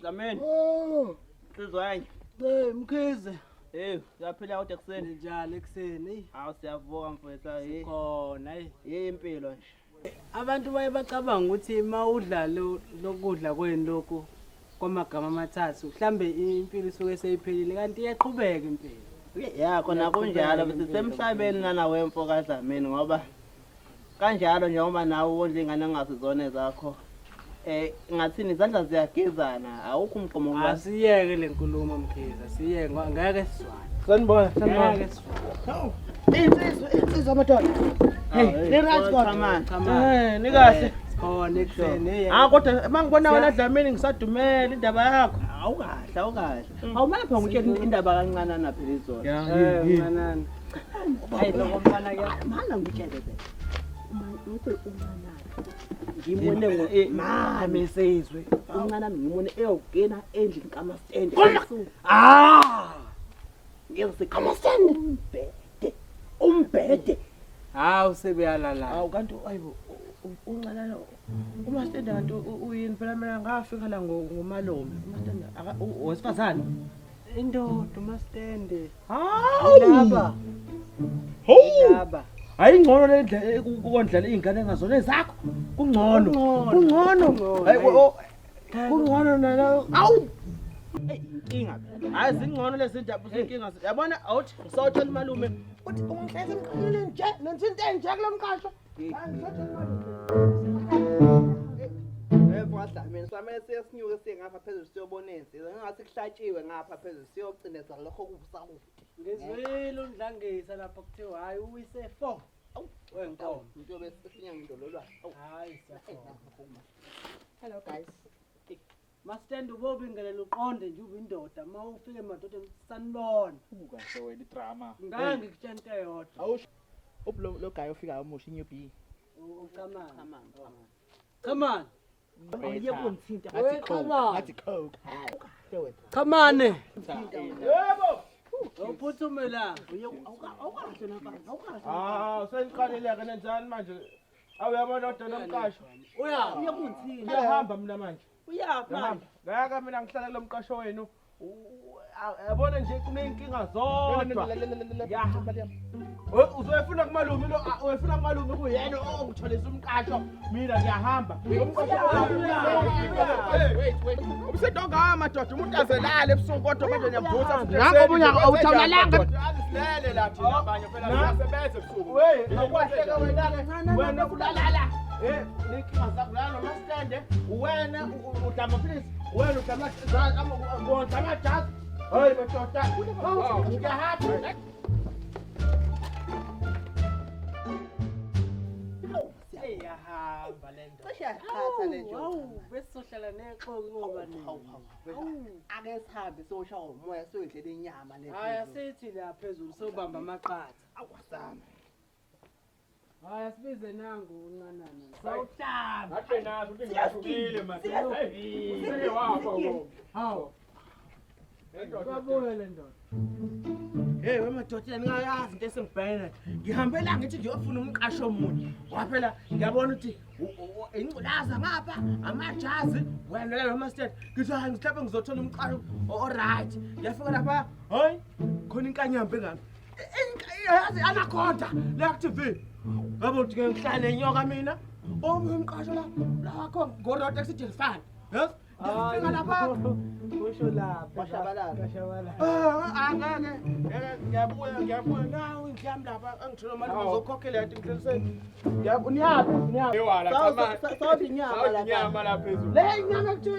Dlamini. Oh, Insizwa yanyu. hey Mkhize. Hey, uyaphila kodwa ekuseni. Ninjani ekuseni? Eyi, Hawu siyavuka mfowethu. Hey, Khona hey. hey impilo nje. Abantu baye bacabanga ukuthi uma udla lokudla kwenu lokhu kwamagama amathathu mhlambe impilo isuke seyiphelile kanti iyaqhubeka impilo. Ya khona kunjalo Iyaqhubeka impilo. sisemhlabeni lana wemfo kaDlamini ngoba kanjalo njengoba nawe wondla ingane ongasizona ezakho. Ngathini izandla ziyagezana awukho umgqomo ngoba Asiyeke le nkulumo Mkhize, asiyeke ngoba ngeke sizwane. Sanibona, sanibona. Ngeke sizwane. Insizwa, insizwa madoda. Hey, ni right kodwa. man. Cha man. Ni kahle. Sikhona ekuseni. Hey. Ah kodwa mangibona wena Dlamini ngisadumela indaba yakho. Awukahle, awukahle. Awumane phela ngitshela indaba kancanana phela izolo. Mncanana. Hayi lo mfana ke. Mana ngitshele phela. Uma ngithi uncanana. Ngimone ngo mame Sizwe. uncanana ngimone eyogena endlini kaMastende. Ah! Ngiyose kaMastende. Umbhede. Umbhede. Hawu sebeyalala. Awu kanti ayibo uncanana uMastende kanti uyini phela mina ngafika la ngomalume. uMastende wesifazane. Indoda uMastende. Hawu! Laba. Hawu! Laba. Hayi ngcono le ndlela ukondlela izingane engazona ezakho. Kungcono. Kungcono. Kungcono. Kungcono, Hayi hayi. kungcono nala. Awu! Inkinga phela. Hayi zingcono lezi ndaba zinkinga. Yabona awuthi ngisawutshela umalume uthi ungihlezi emqaleni nje nenza into enje kulo mqasho. Hayi ngisawutshela umalume. Mfo kaDlamini samele siye sinyuke siye ngapha phezulu siyobona insizwa. Ngathi kuhlatshiwe ngapha phezulu siyocindeza lokho kusa kude. Ngizwile undlangisa lapho kuthiwa hayi uwise 4. Wenkomo. Umuntu yobe esinyanga indololwane. Awu. Hayi siyabonga. Hello guys. Mastende ubobingelela uqonde nje ube indoda uma ufike emadodeni sanibona. Ukahle wena idrama. Ngeke ngikutshela into eyodwa. Awusho. Uplo lo guy ofikayo omusha inew B. Ucamana. Come on, come on. Come on. Awuye kungithinta. We come on. Ngathi coke. Kahle wena. Come on. Yebo. Uphuthume la. Uye awukahle nafana. Awukahle. Ah, seniqalile ke nenzani manje? Awuyabona kodwa nomqasho. Uya. Uye kungithinta. Ngiyahamba mina manje. Uyaphi manje? Ngiyahamba. Ngeke mina ngihlale kulo mqasho wenu. Yabona nje kuneyinkinga zodwa. Uzoyifuna kumalume lo uyifuna kumalume kuyena ongitholisa umqasho. Mina ngiyahamba. Wait, wait. Ubusedonga madoda umuntu azelale ebusuku kodwa manje niyamvusa futhi. Nanko omunye awuthamalanga. Azisilele la thina abanye phela siyasebenza ebusuku. Wey, awukwahleka wena ke. Wena ulalala. Inkinga zakho lana nomastende. Wena udla amaphilisi. Wena udla amajasi, amajazi. Hayi madoda. Ngiyahamba. Iyahamba le ndoda. Cishe yaqhatha le nje. Hawu besizohlala nexoki ngoba nini. Hawu hawu. Ake sihambe siyoshawa umoya siyodlela inyama le. Hayi asithi la phezulu sobamba amaqatha. Awasama. Hayi asibize nangu uncanana. Sawuhlamba. Ngathi nazi ukuthi ngiyahlukile manje. Hey, wafa wo. Hawu. Babuye le ndoda. Hey wemadoda ningayazi into esengibhekene nayo. Ngihambela ngithi ngiyofuna umqasho omunye. Ngoba phela ngiyabona ukuthi ingculaza ngapha, amajazi, wena la noma state. Ngithi hayi mhlawumbe ngizothola umqasho o-right. Ngiyafika lapha, hayi khona inkanyamba engami. Yazi anaconda le ku TV. Ngabo ukuthi ngeke ngihlale nenyoka mina. Omunye umqasho la lakho ngo-road accident fund. Yes? Ngiyafika lapha. Usho lapha. Kwashabalala. Kwashabalala. Ah, angeke ngeke ngiyabuya ngiyabuya nawu indlu yami lapha angithola imali ngizokhokhela yathi ngihleliseni ngiyabu niyaphi niyaphi Ewala cha Sawuthi inyama la. inyama la phezulu. le inyama ekuthiwa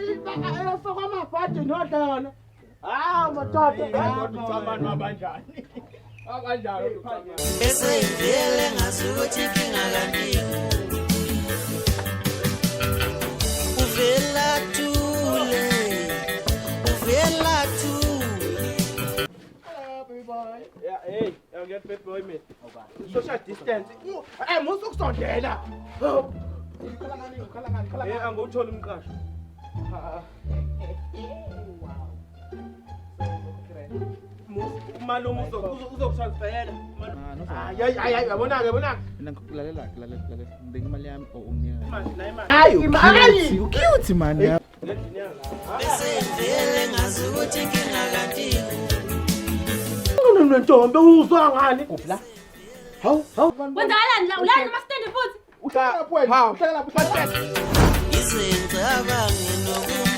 efakwa amabhadi nodla yona hawu madoda Kodwa ucabani wabanjani? Wabanjani ucabani? Bese ivele ngazi ukuthi inkinga kanti ikuphi. Uvela thule, uvela thule. Yeah, hey, ngiyakuyela baby boy mina. Social distance. Musu ukusondela. Angiwutholi umqasho. Umalume uzokutransferela. Hayi hayi hayi yabona ke yabona. Mina ngikulalela lalela lalela. Ngibeka imali yami or unginika. Manje la imali. Hayi, cute man. Ngendlini yami. Bese ngivele ngazi ukuthi inkinga kanti ikuphi. Nentombi uzwa ngani? Kuphi la? Hawu, hawu. Kwenzakalani la? Ulani noma stand futhi? Uhlala lapho wena. Uhlala lapho. Ngize ngicabange noku